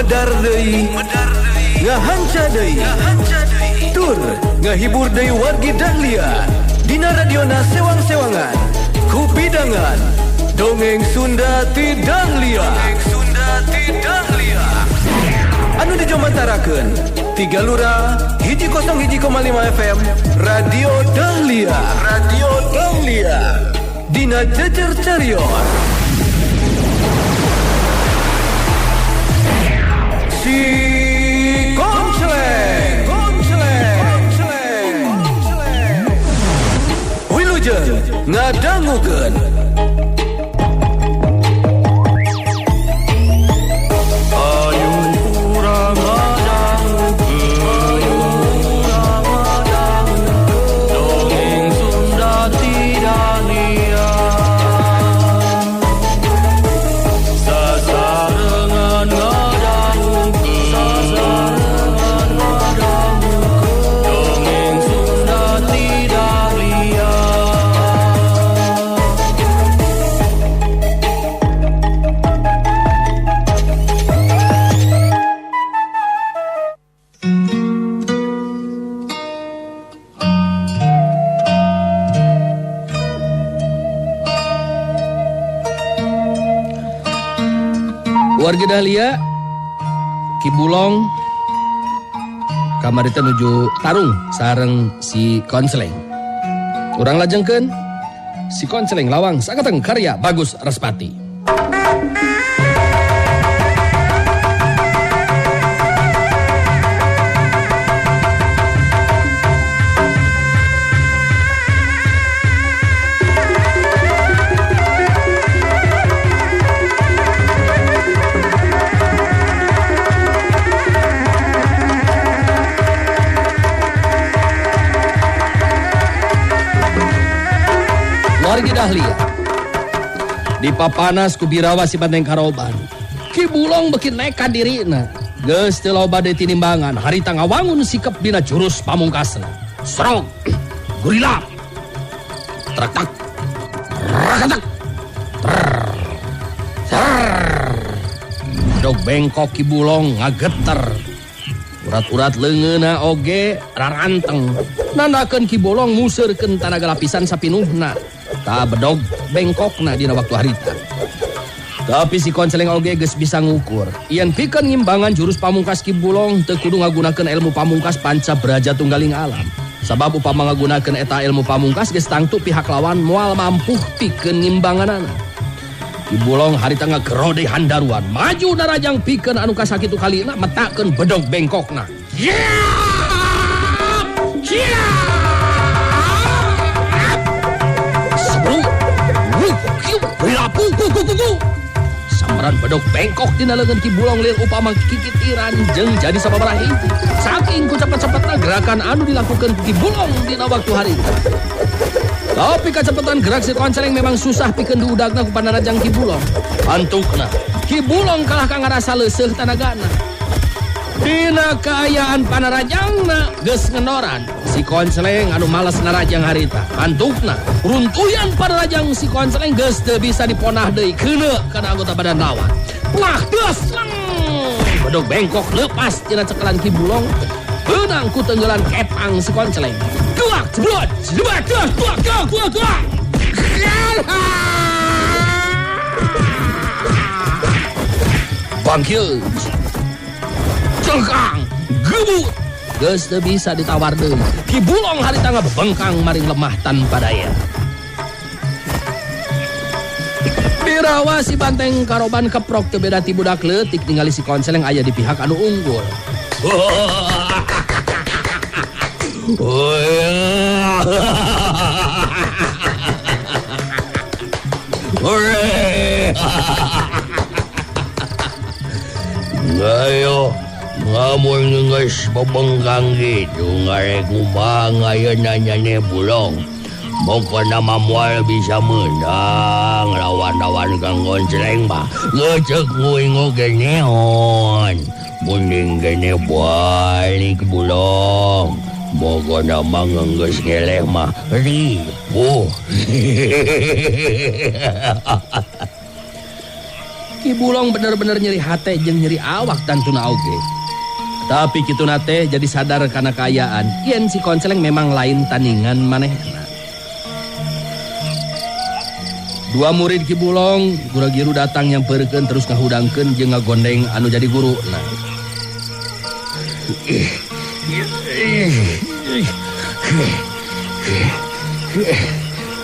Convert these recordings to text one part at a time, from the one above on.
Medar deui, ngahanca deui, tur ngahibur deui wargi Dahlia. Dina radiona sewang-sewangan, kupidangan, dongeng Sunda ti Dahlia. Dongeng Sunda ti Dahlia. Anu dijomantarakeun Tiga Lura 101,5 FM Radio Dahlia. Radio Dahlia. Dina Jejer Carios. Si Konceleng, Konceleng, Konceleng, Konceleng. Wilujeng ngadangukeun. Warga Dahlia, Ki Bulong kamari teh nuju tarung sareng si Konceleng. Urang lajengkeun si Konceleng lawang sakateng karya Bagus Respati. Wargi Dahlia di papanas ku birawa si Banteng Karoban. Ki Bulong beuki nekat dirina. Geus teu loba deui tinimbangan, harita ngawangun sikep dina jurus pamungkasna. Serong, gorila, traktak, rakatak, ter, dog bengkok Ki Bulong ngageter. Urat-urat leungeunna oge raranteng. Nandakeun Ki Bulong museurkeun tanaga lapisan sapinuhna. Ta bedog bengkokna dina waktu harita. Tapi si Konceleng oge geus bisa ngukur. Yen pikeun ngimbangan jurus pamungkas Ki Bulong teu kudu ngagunakeun ilmu pamungkas panca braja tunggaling alam. Sabab upama ngagunakeun eta ilmu pamungkas geus tangtu pihak lawan moal mampu pikeun ngimbanganana. Ki Bulong harita ngagerode handaruan, maju narajang pikeun anu kasakitu kalina metakeun bedog bengkokna. Yeah! Yeah! Sambaran bedog bengkok dina leungeun Ki Bulong lir upama kikitiran jeung jadi sababaraha hiji. Saking ku cepet-cepetna gerakan anu dilakukeun Ki Bulong dina waktu harita. Tapi kacepetan gerak si Konceleng memang susah pikeun diudagna ku panarajang Ki Bulong. Antukna Ki Bulong kalah ka ngarasa leuseuh tanagana. Dina kaayaan panarajangna geus ngenoran si Konceleng anu males narajang harita. Antukna runtuyan panarajang si Konceleng geus teu bisa diponah deui keuneu kana anggota badan lawan. Plak geus leng. Bedog bengkok lepas tina cekelan Ki Bulong. Beunang ku tenggelan kepang si Konceleng. Duak jeblot jeblot duak duak duak duak duak. Bangkit. Cengkang, gebut, geus teu bisa ditawar deui. Ki Bulong harita ngabengkang maring lemah tanpa daya. Birawa si Banteng Karoban keprok teu beda ti budak leutik ningali si Konceleng aya di pihak anu unggul. Ayo ngamun geus bebengkang gitu ngarek kumaha ayeuna nyane Bulong. Pokona mah moal bisa menang lawan-lawan Kang Konceleng mah. Ngeceuk nguing oge neon. Mending gene balik Bulong. Pokona mah geus ngeleh mah ripuh. Ki Bulong bener-bener nyeri hate jeung nyeri awak tantuna oge. Tapi kituna teh jadi sadar kana kaayaan yen si Konceleng memang lain tandingan manehna. Dua murid Ki Bulong gura-giru datang nyamperkeun terus ngahudangkeun jeung ngagondeng anu jadi guru. Nah.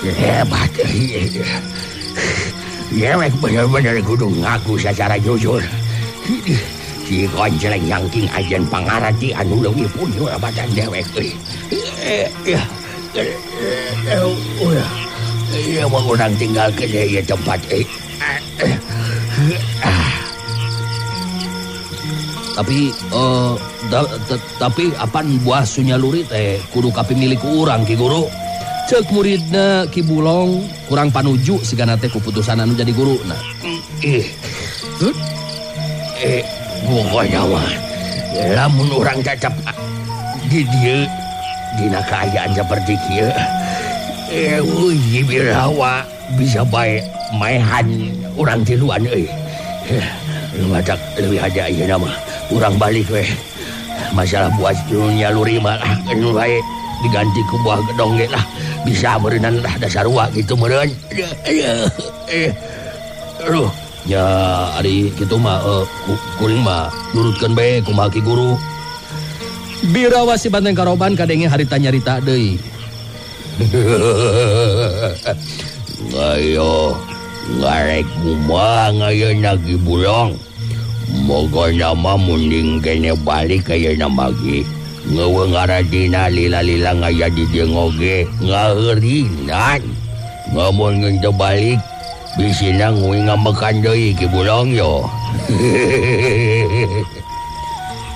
Hebat. Dewek bener-bener kudu ngaku secara jujur. Si Konceleng yangking ajen pangarati anu leuwih punjul badan dewek euy. Iya mau urang tinggalkeun ieu tempat euy. Tapi tapi apan buah sunyaluri teh kudu kapimilik urang Ki Guru. Ceuk muridna Ki Bulong kurang panuju sigana teh kuputusan anu jadi guruna. Pokoknya mah lamun urang tetep di dieu dina kaayaan seperti kieu euy Birawa bisa bae maehan urang tiluan euy. Matak leuwih hade ayeuna mah urang balik we. Masalah buah nyaluri mah lah keun bae diganti ku buah gedong ge lah. Bisa meureunnan lah dasar wa gitu meureun. Aduh, ya ari kitu mah kuring mah nurutkeun bae kumaha Ki Guru. Birawa si Banteng Karoban kadenge harita nyarita deui. Ngayo ngarek kumaha ayeuna Ki Bulong. Moga nama munding kene balik ayeuna mah ge. Ngeuweung ngaradina lila-lila ngaya di dieu oge ngaheurinan. Ngamun ngeun teu balik bisina nguing ngamekan deui Ki Bulong yo.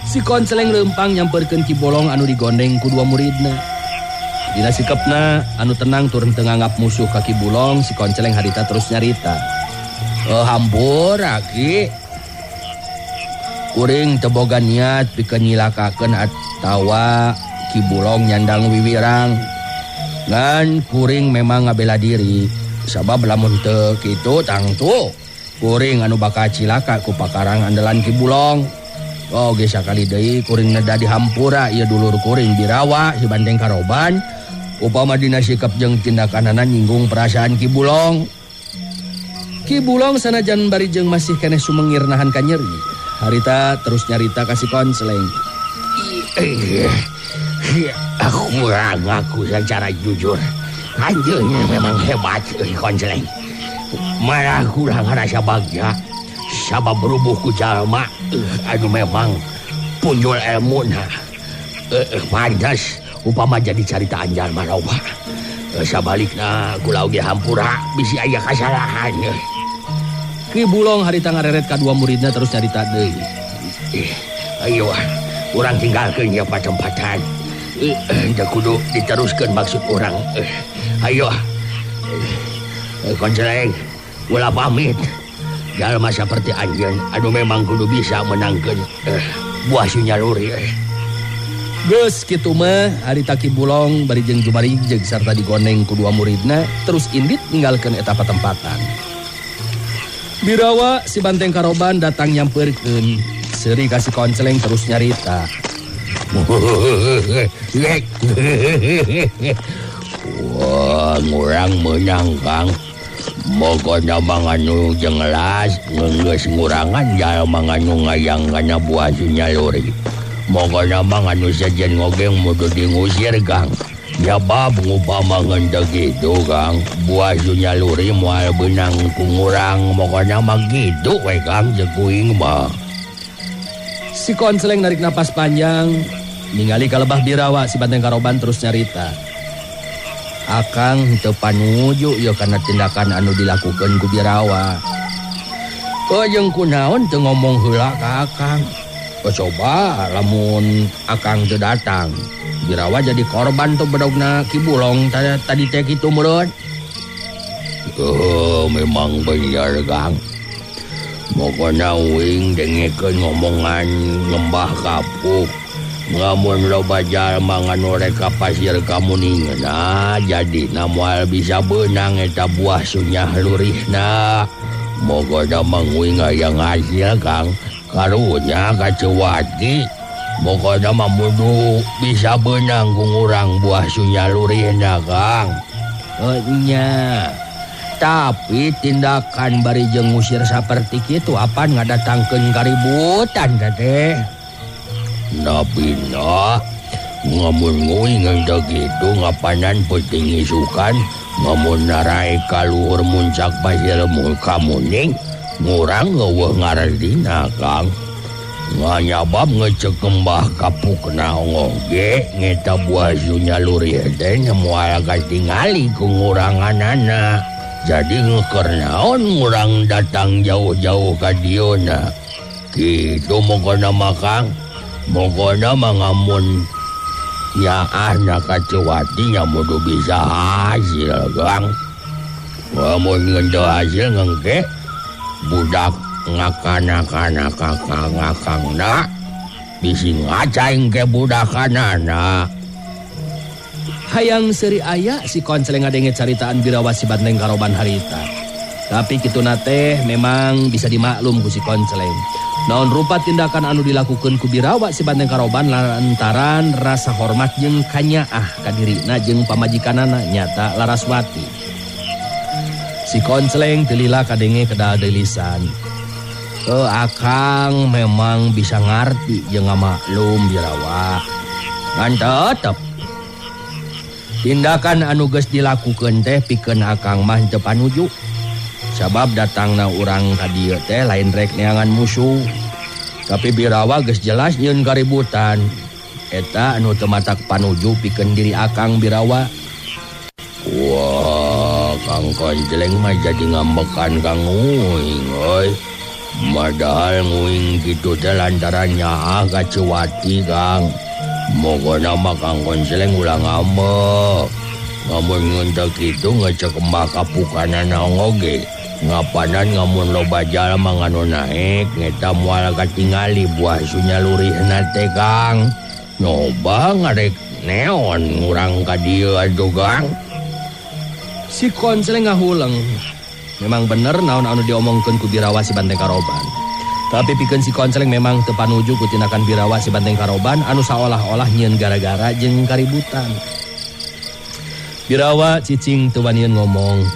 Si Konceleng leumpang nyamperkeun Ki Bolong anu digondeng ku dua muridna. Dina sikepna anu tenang turun teu nganggap musuh ka Ki Bulong, si Konceleng harita terus nyarita. Hampura Ki. Kuring teu boga niat pikeun nyilakakeun atawa Ki Bulong nyandang wiwirang. Ngan kuring memang ngabela diri. Sabab lamun teu kitu tangtu kuring anu bakal cilaka ku pakarang andalan Ki Bulong. Oh ge sakali deui kuring neda dihampura ieu dulur kuring Birawa si Banteng Karoban. Upama dina sikap jeung tindakanana nyinggung perasaan Ki Bulong. Ki Bulong sanajan bari jeung masih keneh sumengir nahan ka nyeri. Harita terus nyarita ka si Konceleng. Aku ngaku secara jujur. Anjeunna memang hebat Konceleng. Malah kurang rasa bagja. Sabab rubuh ku jalma anu memang punjul elmuna. Pantas upama jadi caritaan jalma loba. Sabalikna kula oge hampura bisi aya kasalahan. Ki Bulong harita ngareret ka dua muridna terus nyarita deui. Ayo urang tinggalkeun ieu patempatan. Teu kudu diteruskeun maksud urang. Ayo. Konceleng, ulah pamit. Jalma saperti anjeun anu memang kudu bisa menangkeun buah sunyaluri. Geus kitu mah harita Ki Bulong bari jeung jumarijeg sarta digondeng ku dua muridna terus indit ninggalkeun eta patempatan. Birawa si Banteng Karoban datang nyamperkeun seuri ka si Konceleng terus nyarita. Wah, ngurang meunang Kang. Pokona mah anu jelas geus ngurangan jalma anu ngayang kana buah sunyaluri. Pokona mah anu sejen oge mudu diusir Kang. Jabab ngupama ngeun teu kitu Kang, buah sunyaluri moal beunang ku ngurang. Pokona mah kitu we Kang ceuk kuing mah. Si Konceleng narik napas panjang ningali kalebah Birawa si Banteng Karoban terus nyarita. Akang teu panuju ieu kana tindakan anu dilakukeun ku Birawa. Jeung kunaon teu ngomong heula ka Akang. Coba lamun Akang teu datang, Birawa jadi korban tuh bedogna Ki Bulong tadi teh kitu meureun. Oh, memang bener Kang. Pokona uing dengekeun ngomongan ngembah kapuk. Ngamun loba jalma nganu rek ka pasir kamuningna jadina moal bisa beunang eta buah sunyah lurihna. Moga manguing hayang hasil Kang. Karunya ka Cewati. Pokona mah mudu bisa benang ku ngurang buah sunyalurihna Kang. Nya. Tapi tindakan bari jeung ngusir saperti kitu apan ngadatangkeun kaributan teh. Nabina ngamun nguing teu kitu ngapanan peuting isukan ngamun narae ka luhur muncak pasir kamuning ngurang eueuh ngaredina Kang. Nganyabab ngecek kembah kapukna oge ngeta buah sunyalurih teh moal katingali ku nguranganana. Jadi ngeukeun naon ngurang datang jauh-jauh ka dieuna. Kitu mokona mah Kang. Mokona mah ngamun nyaahna ka Cewati nya mudu bisa hasil Kang. Lamun ngeun hasil ngengke budak ngakana-kana kakang-ngakangna bisi ngacaing ke budakanana. Hayang seuri aya si Konceleng ngadenge caritaan Birawa si Banteng Karoban harita. Tapi kituna teh memang bisa dimaklum ku si Konceleng. Naon rupa tindakan anu dilakukeun ku Birawa si Banteng Karoban lantaran rasa hormat jeung kanyaah ka dirina jeung pamajikanana nyata Laraswati. Si Konceleng teu lila kadenge kedal deui lisan. Akang memang bisa ngarti jeung ngamaklum Birawa. Ngan tetep tindakan anu geus dilakukeun teh pikeun akang mah teu panuju. Sabab datangna urang ka dieu teh lain rek neangan musuh. Tapi Birawa geus jelas nyieun kaributan. Eta anu teu matak panuju pikeun diri akang Birawa. Wah, Kang Konceleng mah jadi ngambekan Kang Uing euy. Padahal nguing kitu teh lantaran nyaah ka Cewati Kang. Mokona mah Kang Konceleng ulah ngambek. Ngamun ngeun teu kitu ngecek mah kapukanana oge. Ngapanan ngamun loba jalma nganu naek ngeta moal katingali buah sunyalurihna teh Kang. Nyoba ngarek neon ngurang ka dieu atuh Kang. Si Konceleng ngahuleng. Memang bener naon anu diomongkeun ku Birawa si Banteng Karoban. Tapi pikeun si Konceleng memang teu panuju ku tindakan Birawa si Banteng Karoban anu saolah-olah nyieun gara-gara jeung kaributan. Birawa cicing teu wanian ngomong.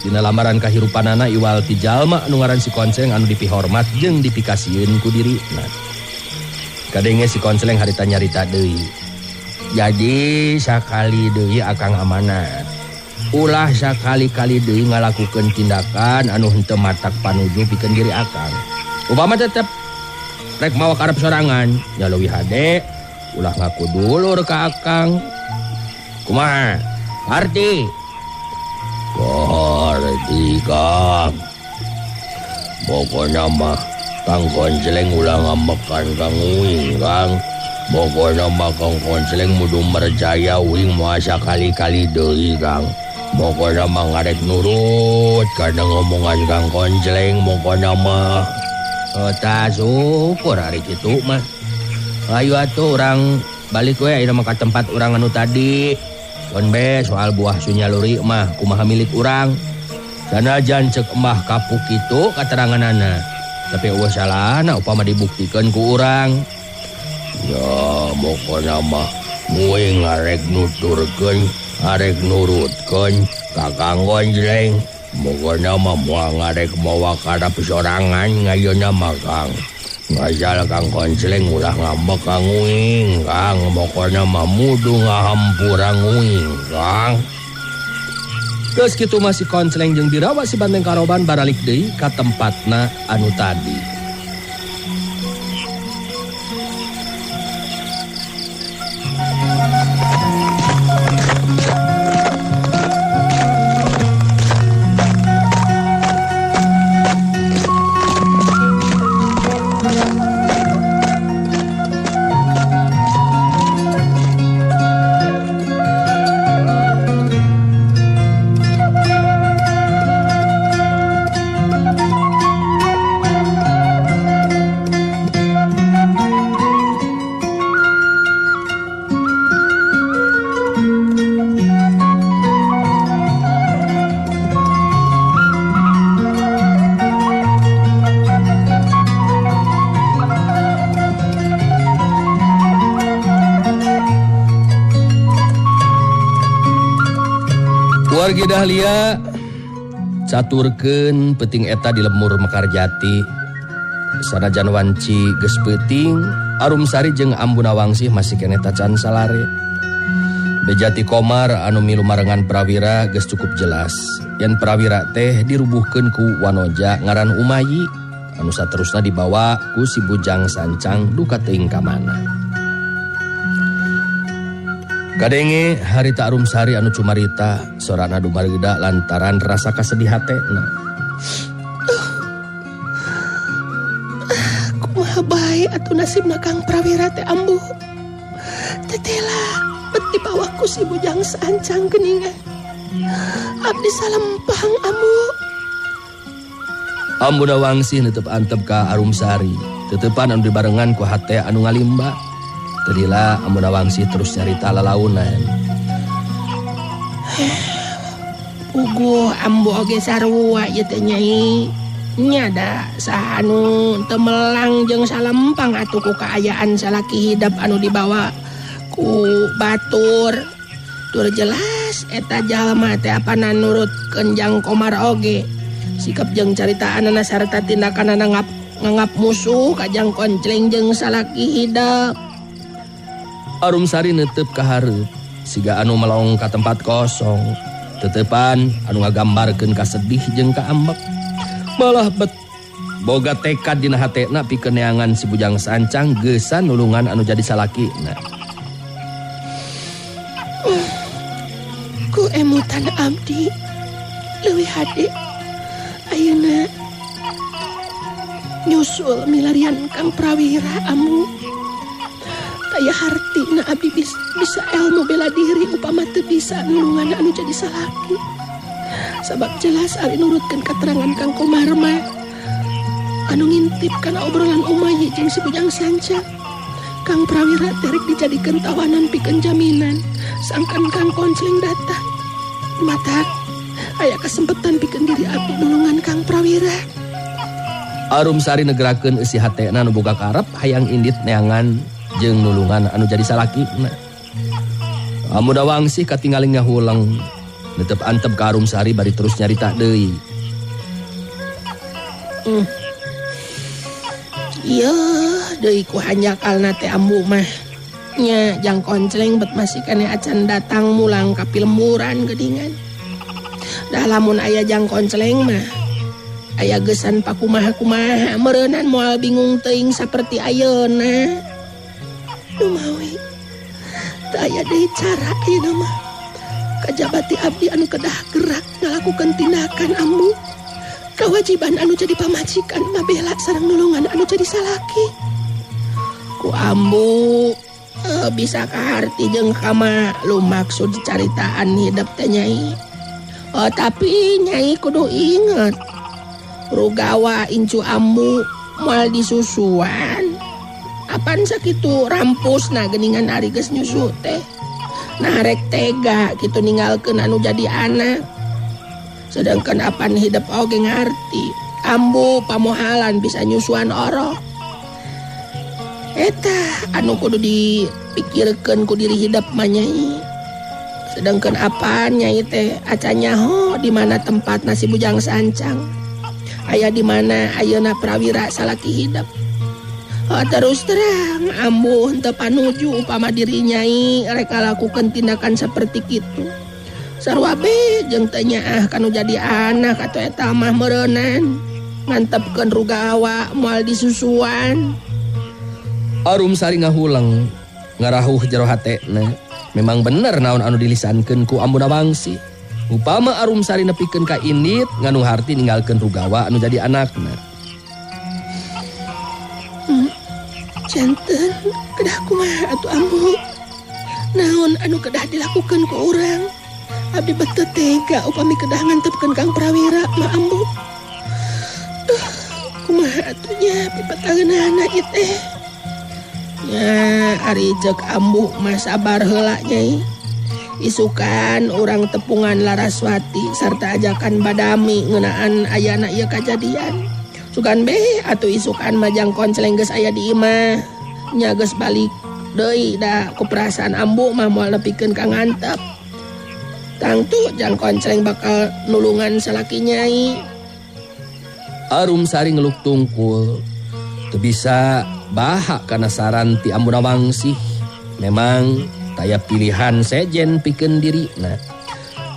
Dina lamaran kahirupanana iwal ti jalma anu ngaran si Konceleng anu dipihormat jeung dipikasieun ku dirina. Kadenge si Konceleng harita nyarita deui. Jadi sakali deui akang amanat. Ulah sakali-kali deui ngalakukeun tindakan anu henteu matak panuju pikeun diri akang. Upama tetep rek mawa karep sorangan, nya leuwih hade ulah ngaku dulur ka akang. Kumaha? Arti? Arti Kang. Pokona mah Kang Konceleng ulah ngambekan Kang Uing Kang. Pokona mah Kang Konceleng mudu mercaya uing moal sakali-kali deui Kang. Pokona mah ngarek nurut kana ngomongan Kang Konceleng pokona mah. Tah syukur hari kitu mah. Ayo atuh urang balik we ayeuna mah ka tempat urang anu tadi. Keun be soal buah sunyaluri mah kumaha milik urang. Sanajan ceuk emah kapuk kitu kateranganana. Tapi eueuh salahna upama dibuktikeun ku urang. Ya pokona mah nguing ngarek nuturkeun, arek nurutkeun ka Kang Konceleng. Pokona mah moal ngarek mawa karep sorangan ngayeuna mah Kang. Ngasal Kang Konceleng ulah ngambek ka nguing Kang. Pokona mah mudu ngahampura nguing Kang. Geus kitu mah si Konceleng jeung Birawa si Banteng Karoban baralik deui ka tempatna anu tadi. Wargi Dahlia caturkeun peuting eta di lemur Mekarjati. Sanajan wanci geus peuting, Arumsari jeung Ambu Nawangsih masih keneh tacan salare. Bejati Komar anu milu marengan Prawira geus cukup jelas. Yen Prawira teh dirubuhkeun ku Wanoja ngaran Umayi, anu saterusna dibawa ku si Bujang Sancang duka teuing ka mana. Kadenge harita Arumsari anu cumarita sorana dumareuda lantaran rasa kasedih hatena. Kumaha bae atuh nasibna Kang Prawira teh ambu. Tetela bet dibawa ku si Bujang Sancang geuningan. Abdi salempang ambu. Ambu Nawangsih netep antep ka Arumsari. Tetepan anu dibarengan ku hate anu ngalimba. Tadila Ambu Nawangsih terus nyarita lalaunan. Puguh ambu oge sarua ieu teh nyai. Nya da saha anu teu melang jeung salempang atuh ku kaayaan salaki hidep anu dibawa ku batur. Tur jelas eta jalma teh apana nurutkeun Jang Komar oge. Sikap jeung caritaanana sarta tindakanana ngangap musuh ka Jang Koncleng jeung salaki hidep. Arumsari netep ka hareup siga anu melong ka tempat kosong. Tetepan anu ngagambarkeun kasedih jeung kaambek. Malah bet boga tekad dina hatena pikeun neangan si Bujang Sancang geusan nulungan anu jadi salakina. Ku emutan abdi leuwih hade ayeuna nyusul milarian Kang Prawira amu. Aya hartina abdi bisa ilmu bela diri upama teu bisa nulungan anu jadi salaki. Sabab jelas ari nurutkeun katerangan Kang Komar mah anu ngintip kana obrolan Umayi jeung si Bujang Sancang. Kang Prawira terek dijadikeun tawanan pikeun jaminan sangkan Kang Koncleng datang. Matak aya kasempetan pikeun diri abdi nulungan Kang Prawira. Arumsari negerakeun eusi hatena nu boga karep hayang indit neangan jeung nulungan anu jadi salakina. Ambu Nawangsih katingali ngahuleng netep antep ka Arumsari bari terus nyarita deui. Ieu deui ku hanjakalna teh ambu mah. Nya Jang Koncleng bet masih keneh acan datang mulang ka pilemburan geuningan. Dah lamun aya Jang Koncleng mah aya geusan pakumaha-kumaha meureunnan moal bingung teuing saperti ayeuna. Numawi teu aya deui cara ayeuna mah. Kajabati abdi anu kedah gerak ngalakukeun tindakan ambu. Kewajiban anu jadi pamajikan mabela sareng nulungan anu jadi salaki. Ku ambu bisa kaharti jeung kama lu maksud caritaan hidep teh nyai. Oh, tapi nyai kudu inget. Rugawa incu ambu moal disusuan. Apan sakitu rampusna geuningan ari geus nyusu teh. Nah rek tega kitu ninggalkeun anu jadi anak. Sedangkan apan hidep oge ngarti. Ambu pamohalan bisa nyusuan orok. Eta anu kudu dipikirkeun ku diri hidep mah nyai. Sedangkan apan nyai teh acan nyaho di mana tempat nasi Bujang Sancang. Aya di mana ayeuna Prawira salaki hidep. Oh, terus terang ambu henteu panuju upama diri nyai rek ngalakukeun tindakan seperti kitu. Sarua be jeung teu nyaah kanu jadi anak atuh eta mah meureunan. Ngantepkeun rugawa moal disusuan. Arumsari ngahuleng ngarahuh jero hatena. Memang bener naon anu dilisankeun ku Ambu Nawangsih. Upama Arumsari nepikeun ka indit nganu harti ninggalkeun rugawa anu jadi anakna. Janten kedah kumaha atuh ambu. Naon anu kedah dilakukeun ku urang? Abdi beteu tega upami kedah ngantepkeun Kang Prawira mah ambu. Duh, kumaha atuh nya pipatageunana ieu teh. Nya ari ceuk ambu mah sabar heula nyai. Isukan urang tepungan Laraswati sarta ajakan badami ngeunaan ayana ieu kajadian. Sugan be atuh isukan majang Koncleng geus aya di imah. Nya geus balik deui da ku perasaan ambu mah moal nepikeun ka ngantep. Tangtu Jang Koncleng bakal nulungan salaki Nyai. Arum Sari ngeluk tungkul. Teu bisa bahak kana saran ti Ambu Nawangsih. Memang taya pilihan sejen pikeun dirina.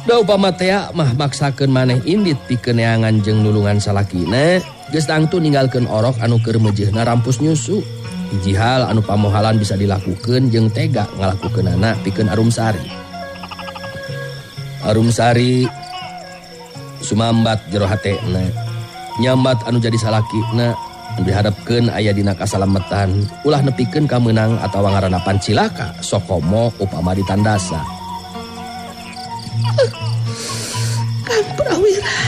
Da upama tea mah maksakeun maneh indit pikeun neangan jeung nulungan salakina, geus tangtu ninggalkeun orok anu keur meujeuhna rampus nyusu. Hiji hal anu pamohalan bisa dilakukeun jeung tega ngalakukeunana pikeun Arum Sari. Arum Sari sumambat jero hatena, nyambat anu jadi salakina, anu dihadapkeun aya dina kasalametan, ulah nepikeun kamenang atawa ngaranapan cilaka sokomo upama ditandasa. Kang Prawira,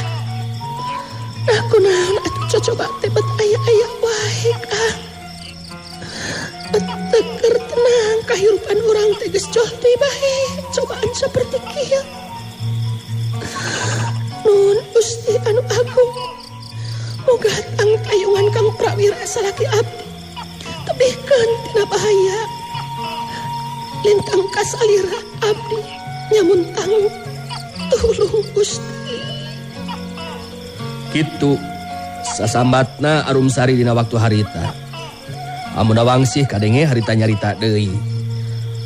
nah kunaon atuh cocoba teh bet aya-aya wae Kang. Teker tenang kahirupan urang teh geus jol deui bae cobaan saperti kieu. Nun Gusti anu agung, moga tangtayungan Kang Prawira salaki abdi tebihkeun tina bahaya. Lintang kasalira abdi nyamuntang tulung Gusti. Kitu sasambatna Arum Sari dina waktu harita. Ambu Nawangsih kadenge harita nyarita deui.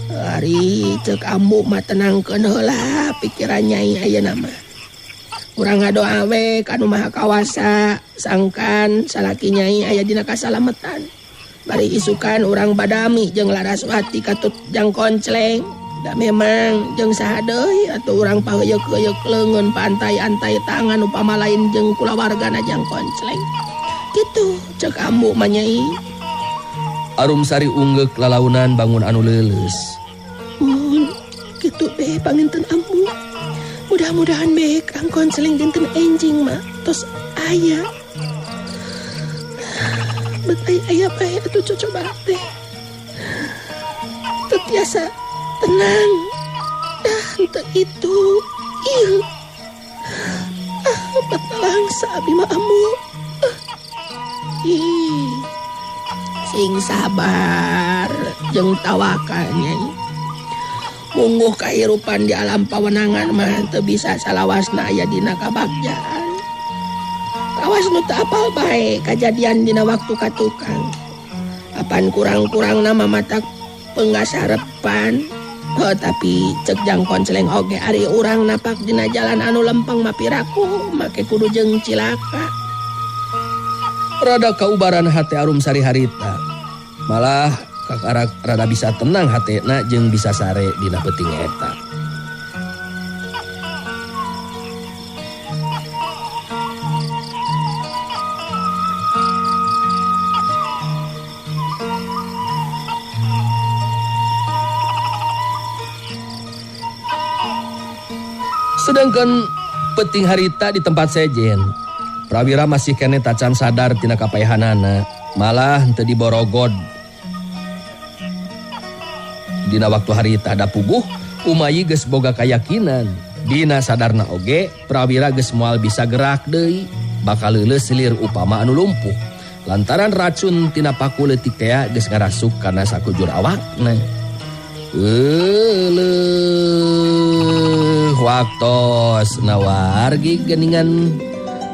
Ari ceuk ambu mah tenangkeun heula pikiran Nyai ayeuna mah. Urang ngadoa we ka Nu Maha Kawasa sangkan salaki Nyai aya dina kasalametan. Bari isukan urang badami jeung Laraswati katut Jang Koncleng. Da memang jeung saha deui atuh urang paheuyeukeuyeuh leungeun pantai-antai tangan upama lain jeung kulawargana Jang Koncleng. Kitu ceuk ambu mah Nyai. Arum Sari unggeuk lalaunan bangun anu leuleus. Mun kitu be panginten ambu. Mudah-mudahan be Kang Koncleng dinten enjing mah tos aya. Bet aya bae atuh cocoba teh. Teu tiasa tenang. Dah henteu itu ieu. Ah bet langsa abdi mah ambu. Ih. Sing sabar jeung tawakal Nyai. Mungguh kahirupan di alam pawenangan mah teu bisa salawasna aya dina kabagjaan. Kawas nu teu apal bae kajadian dina waktu ka tukang. Apan kurang-kurangna mah matak penggasarepan. Heuh tapi ceuk Jang Koncleng oge ari urang napak dina jalan anu lempeng mah piraku make kudu jeung cilaka. Rada kaubaran hate Arum Sari harita. Malah kakarak rada bisa tenang hatena jeung bisa sare dina peuting eta. Sedangkan peuting harita di tempat sejen, Prawira masih kene tacan sadar tina kapaehanana, malah henteu diborogod. Dina waktu harita da puguh, Umayi geus boga kayakinan. Dina sadarna oge, Prawira geus moal bisa gerak deui, bakal leuleus silir upama anu lumpuh. Lantaran racun tina paku leutik tea geus ngarasuk kana sakujur awakna. Euleuh, waktos nawargi geuningan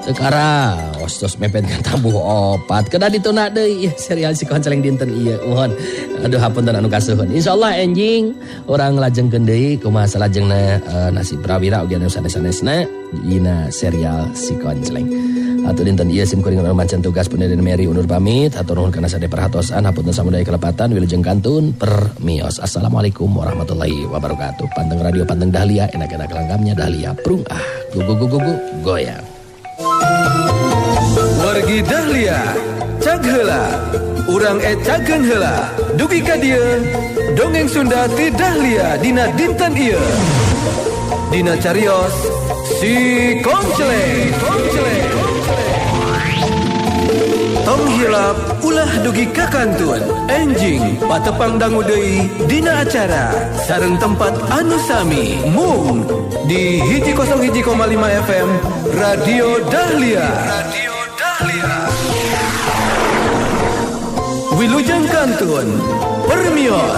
sekarang ostos mepet kan tabuh opat kena dituna deui serial si Koncleng dinten ieu mohon aduh hapunten anu kasuhun insyaallah enjing urang lajengkeun deui kumaha salajengna nasib Prawira oge anu sanes-sanesna dina serial si Koncleng. Atuh dinten ieu sim kuring anu mancan tugas Puneden Mary undur pamit hatur nuhun kana sade perhatosan hapunten samudaya kelepatan wilujeng kantun permios. Assalamualaikum warahmatullahi wabarakatuh. Panteng radio panteng Dahlia enak-enak langgamnya Dahlia prung ah go go go go go goyang. Wargi Dahlia, cag heula, urang ecakeun heula. Dugi ka dieu, dongeng Sunda ti Dahlia dina dinten ieu. Dina carios si Koncleng. Tong hilap ulah dugi ka kantun. Enjing patepang dangu deui dina acara sareng tempat anu sami mung di 101,5 FM Radio Dahlia. Radio Dahlia. Wilujeng kantun permios.